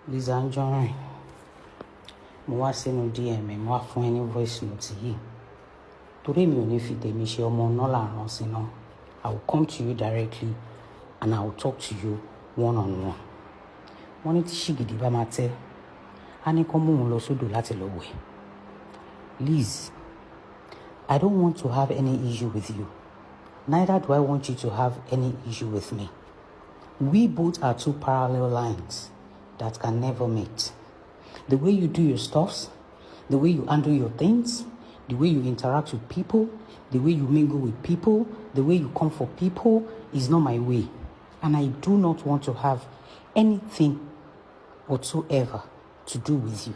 Lizzy Anjorin, mo wá sínú DM ẹ, mo wá fún ẹ ní voice note yìí torí mi ò ní fi tèmi ṣe ọmọ náà làrán síná. I will come to you directly and I will talk to you one on one. Wọ́n ní tí ṣìgìdì bá máa tẹ́, á ní kó mú òun lọ sódò láti lọ wẹ̀. Liz, I don't want to have any issue with you. Neither do I want you to have any issue with me. We both are two parallel lines that can never meet. The way you do your stuffs, the way you handle your things, the way you interact with people, the way you mingle with people, the way you come for people is not my way. And I do not want to have anything whatsoever to do with you.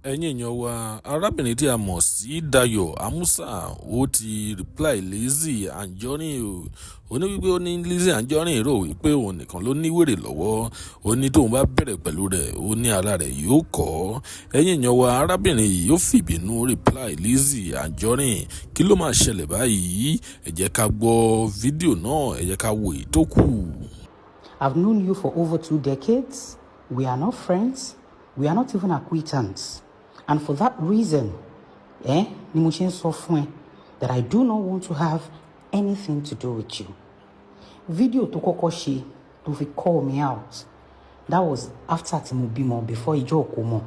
Ẹ̀yin èèyàn wa, arábìnrin tí a mọ̀ sí Dayo Amusa, ó ti reply Lizzy Anjorin o. Ó ní wípé, ó ní Lizzy Anjorin rò wípé òun nìkan ló ní wèrè lọ́wọ́. Ó ní tóun bá bẹ̀rẹ̀ pẹ̀lú rẹ̀, ó ní ara rẹ̀ yóò kọ́. Ẹ̀yin èèyàn wa, arábìnrin yìí ó fìbínú reply Lizzy Anjorin. Kí ló máa ṣẹlẹ̀ báyìí? Ẹ jẹ́ ká gbọ́ fídíò náà, ẹ jẹ́ ká wo èyí tó kù. I've known you for over 2 decades. We are not friends. We are not even acquaintance. And for that reason, ni mo ṣe ń sọ fún ẹ that I do not want to have anything to do with you. Fídíò tó kọ́kọ́ ṣe tó fi call me out, that was after tí mo bímọ, before ìjọ òkú mọ̀.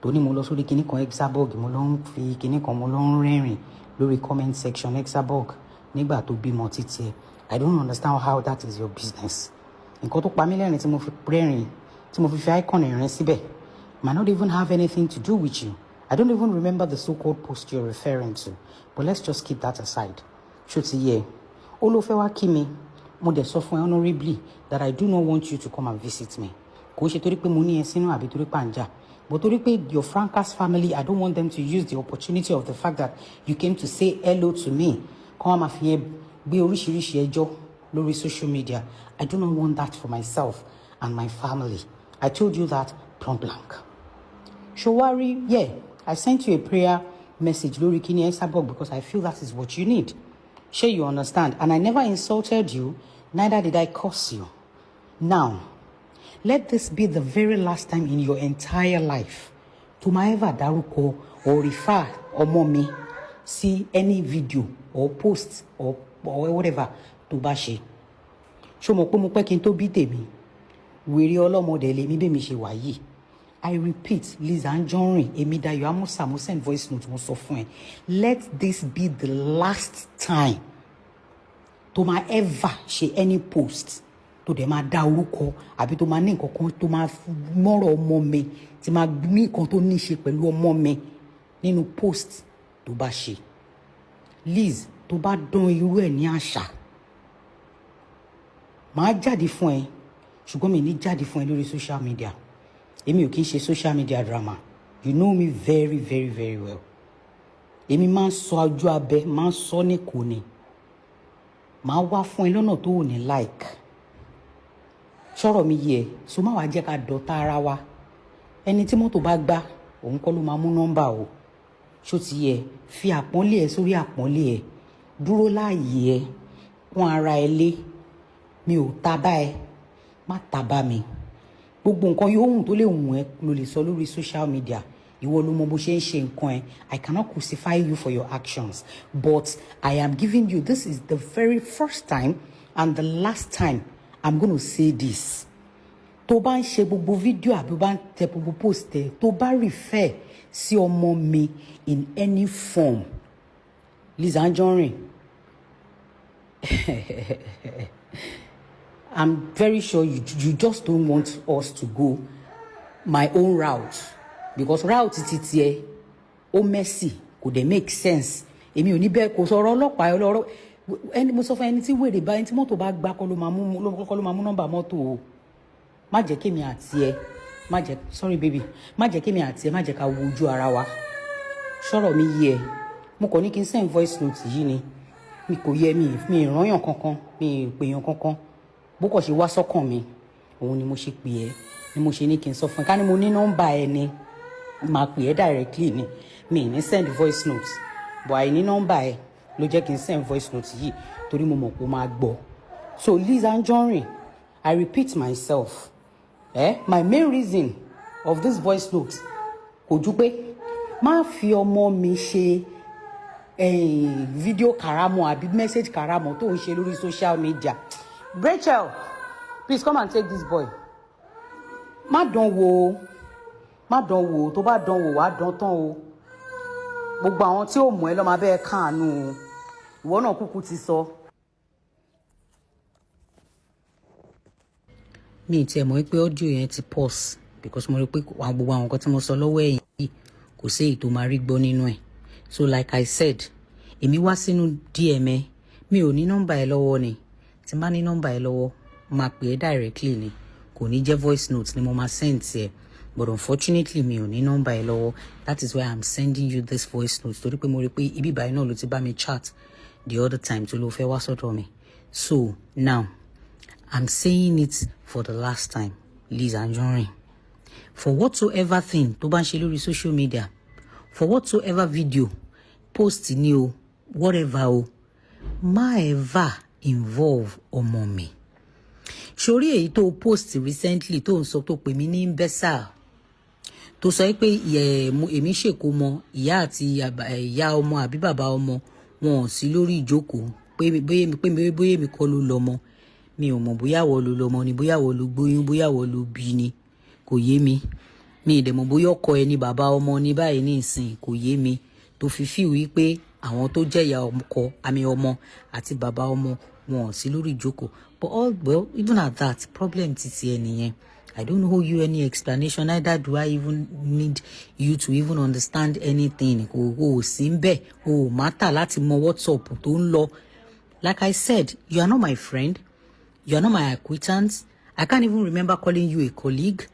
Tó ní mo lọ sórí kinní kan Exaborg, mo lọ ń fi kinní kan, mo lọ ń rẹ́rìn lórí comment section Exaborg nígbà tó bímọ títí ẹ. I don't understand how that is your business. Nǹkan tó pa mí lẹ́rìn tí mo fi rẹ́rìn, tí mo fi icon ẹ̀rín síbẹ̀, might not even have anything to do with you. I don't even remember the so-called post you're referring to. But let's just keep that aside. Ṣó ti yẹ? Ó ló fẹ́ wá kí mi. Mo dẹ̀ sọ fún ẹ honourably that I do not want you to come and visit me. Kò ṣe torí pé mo ní ẹ sínú àbí torí pà ń jà, but torí pé your Francas family, I don't want them to use the opportunity of the fact that you came to say hello to me, kọ́ wọn máa fi yẹn gbé oríṣiríṣi ẹjọ́ lórí social media. I do not want that for myself and my family. I told you that point blank. Ṣó wá rí, yeah, I sent you a prayer message lórí kíní Esabod because I feel that is what you need. Ṣé you understand? And I never insulted you, neither did I curse you. Now, let this be the very last time in your entire life to máa ever dárúkọ or refer ọmọ mi sí any video or post or whatever tó bá ṣe. Ṣó mọ̀ pé mo pẹ́ kí n tó bí tèmi? Wèrè ọlọ́mọdé lèmi bẹ́ẹ̀ mi ṣe wà yìí. I repeat, Liz Anjorin, èmi Dayo Amusa, mo send voice note, mo sọ fún ẹ. Let this be the last time tó máa ever ṣe any post tó dẹ̀ máa dá orúkọ àbí tó máa ní nǹkan kan tó máa mọ́rọ̀ ọmọ mi, tí máa ní nǹkan tó ní ṣe pẹ̀lú ọmọ mi nínú post tó bá ṣe. Liz, tó bá dán irú ẹ̀ ní àṣà, màá jáde fún ẹ, ṣùgbọ́n mi ní jáde fún ẹ lórí social media. Èmi ò kí ń ṣe social media drama. You know me very, very, very well. Èmi máa ń sọ ojú abẹ, máa ń sọ ní kò ní, màá wá fún ẹ lọ́nà tó ò ní like. Sọ̀rọ̀ mi yẹ, so má wàá jẹ́ ká dọ̀tá ara wa. Ẹni tí mọ́tò bá gbá, òun kọ́ ló máa mú nọ́mbà o. Ṣó ti yẹ? Fi àpọ́nlé ẹ sórí àpọ́nlé ẹ, dúró láàyè ẹ, pọ́n ara ẹ lé. Mi ò ta bá ẹ, má ta bá mi. Gbogbo nǹkan yóò hùn tó lè hùn ẹ ló lè sọ lórí social media. Ìwọ ló mọ bó ṣe ń ṣe nǹkan ẹ. I cannot crucify you for your actions, but I am giving you, this is the very first time and the last time I'm gonna say this. Tó bá ń ṣe gbogbo fídíò àbí bá ń tẹ gbogbo post ẹ, tó bá refer sí ọmọ mi in any form, Liz Anjorin, I'm very sure you just don't want us to go my own route, because route ti tiẹ̀ ó messy, kò dẹ̀ make sense. Èmi ò ní bẹ́ẹ̀, kò sọ̀rọ̀ ọlọ́pàá ọlọ́rọ̀ ẹni. Mo sọ fún ẹni tí wèrè bá, ẹni tí mọ́tò bá gbá kọ́ ló máa mú nọ́mbà mọ́tò o. Má jẹ́ kémi àti ẹ, má jẹ́, sorry baby, má jẹ́ kémi àti ẹ, má jẹ́ ká wo ojú ara wa. Sọ̀rọ̀ mi yé ẹ? Mo kàn ní kí n send voice note yìí ni. Mi kò yẹ mi, mi ìrànyàn kankan, mi ìpèyàn kankan. Bó kàn ṣe wá sọ́kàn mi, òun ni mo ṣe pè ẹ́, ni mo ṣe ní kí n sọ fún ẹ. Ká ní mo ní nọ́mbà ẹ ni, máa pè ẹ́ directly ni, mi ní send voice note, but àìní nọ́mbà ẹ ló jẹ́ kí n send voice note yìí, torí mo mọ̀ pé ó máa gbọ́. So Liz Anjorin, I repeat myself, my main reason of this voice note kò ju pé má fi ọmọ mi ṣe video karamo àbí message karamo tó ń ṣe lórí social media. Rachel, please come and take this boy. Má dán wò ó, má dán wò ó. Tó bá dán wò, wàá dán tán o. Gbogbo àwọn tí ò mọ̀ ẹ́ ló máa bẹ́ẹ̀ káàánú o. Ìwọ náà kúkú ti sọ. Mi ì tiẹ̀ mọ̀ pé audio yẹn ti pause because mo rí pé gbogbo àwọn nǹkan tí mo sọ lọ́wọ́ ẹ̀yìn yìí, kò sí èyí tó máa rí gbọ́ nínú ẹ̀. So like I said, èmi wá sínú DM ẹ, mi ò ní nọ́mbà ẹ lọ́wọ́ ni. Tí n bá ní nọ́mbà ẹ lọ́wọ́, máa pè é directly ni, kò ní jẹ́ voice note ni mo máa send ẹ. But unfortunately, mi ò ní nọ́mbà ẹ lọ́wọ́. That is why I'm sending you this voice note, torí pé mo rí pé ibi báyìí náà ló ti bá mi chat the other time tó ló fẹ́ wá sọ́dọ̀ mi. So now I'm saying it for the last time, Liz Anjorin, for whatsoever thing tó bá ń ṣe lórí social media, for whatsoever video post ni o, whatever o, má ever involve ọmọ mi. Sórí èyí tó post recently, tó ń sọ, tó pè mí ní imbecile, tó sọ pé èmi ṣèkómọ, ìyá àti ìyá ọmọ àbí bàbá ọmọ wọn ò sí lórí ìjókòó, pé bóyá èmi kọ́ ló lọ́mọ. Mi ò mọ̀ bóyá wọ́n ló lọ́mọ ni, bóyá wọ́n ló gbóyún, bóyá wọ́n ló bí ni, kò yé mi. Mi ì dẹ̀ mọ̀ bóyá ọkọ ẹni bàbá ọmọ ní báyìí ní ìsìn, kò yé mi. Tó fi feel wípé àwọn tó jẹ́ ìyá ọkọ àmì ọmọ àti bàbá ọmọ wọn ò sí lórí ìjókòó. But all well, even at that, problem ti tiẹ̀ nìyẹn. I don't owe you any explanation, neither do I even need you to even understand anything. Kò o sí ń bẹ̀, o ò matter láti mọ what's up tó ń lọ. Like I said, you are not my friend, you are not my acquaintance. I can't even remember calling you a colleague.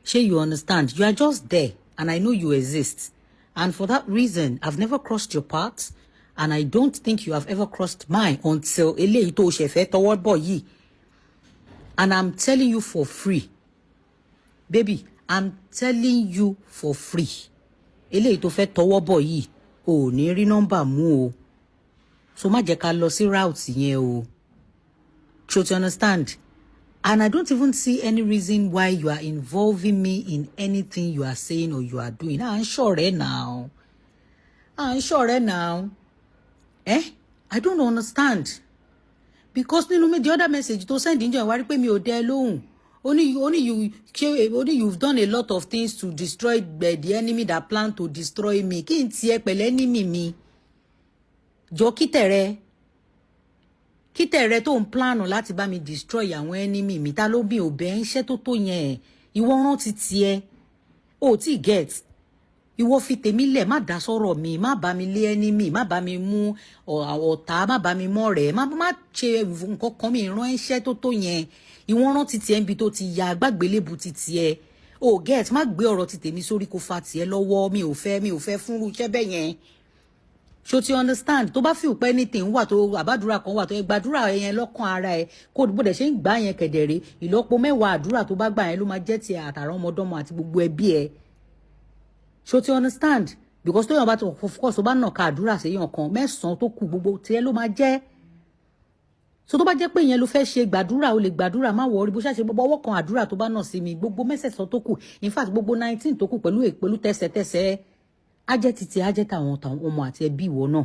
Ṣé you understand? You are just there and I know you exist, and for that reason, I've never crossed your path and I don't think you have ever crossed mine until eléyìí tó ṣe fẹ́ tọwọ́ bọ̀ yìí. And I'm telling you for free, baby, I'm telling you for free, eléyìí tó fẹ́ tọwọ́ bọ̀ yìí, o ò ní rí nọ́mbà mú o. So má jẹ́ ká lọ sí route yẹn o. So to understand, and I don't even see any reason why you are involving me in anything you are saying or you are doing. À ń ṣọ̀rẹ́ now, à ń ṣọ̀rẹ́ now, eh? I don't understand, because nínú mi, the other message tó send níjọ́, ìwárí pé mi ò dẹ́ lóhùn. Ó ní you ṣe, ó ní you've done a lot of things to destroy the enemy that plan to destroy me. Kí n tiẹ̀ pẹ̀lẹ́ enemy mi jọ? Kítẹ̀rẹ̀ tó ń plan láti bá mi destroy àwọn enemy mi, ta ló bí ò bẹ́ ń ṣẹ́ tó yẹn? Ìwọ rántí tiẹ̀, o tí get. Ìwọ fi tèmi lẹ̀, má dá sọ̀rọ̀ mi, má bá mi lé enemy, má bá mi mú ọ̀tá, má bá mi mọ́ rẹ̀, má ṣe nǹkan kan. Mi rán iṣẹ́ tó yẹn. Ìwọ rántí tiẹ̀ níbi tó ti ya gbàgbélébu ti tiẹ̀ o get. Má gbé ọ̀rọ̀ ti tèmi sórí kó fa tiẹ̀ lọ́wọ́. Mi ò fẹ́ fúnrú iṣẹ́ bẹ́ẹ̀ yẹn. Ṣó ti understand? Tó bá feel pé anything wà tó àbádúrà kan wà tó yẹ gbàdúrà yẹn lọ́kàn ara ẹ, kó bó dẹ̀ ṣe ń gbà yẹn kẹ̀dẹ̀rẹ̀, ìlọ́po mẹ́wàá àdúrà tó bá gbà yẹn ló máa jẹ́ tiẹ̀ àtàrà ọmọdọ́mọ àti gbogbo ẹbí ẹ. Ṣó ti understand? Because tó yàn bá tó, of course, tó bá nà ká àdúrà séyàn kan, mẹ́sàn-án tó kù, gbogbo tiẹ̀ ló máa jẹ́. So tó bá jẹ́ pé ìyẹn ló fẹ́ ṣe, gbàdúrà, o lè gbàdúrà, má worry. Bó ṣàṣe gbogbo ọwọ́ kan àdúrà tó bá nà sí mi, gbogbo mẹ́sẹ̀sán tó kù, in fact gbogbo 19 tó kù, pẹ̀lú tẹsẹ̀tẹsẹ̀, á jẹ́ títí, á jẹ́ tàwọn ọmọ àti ẹbí ìwọ náà.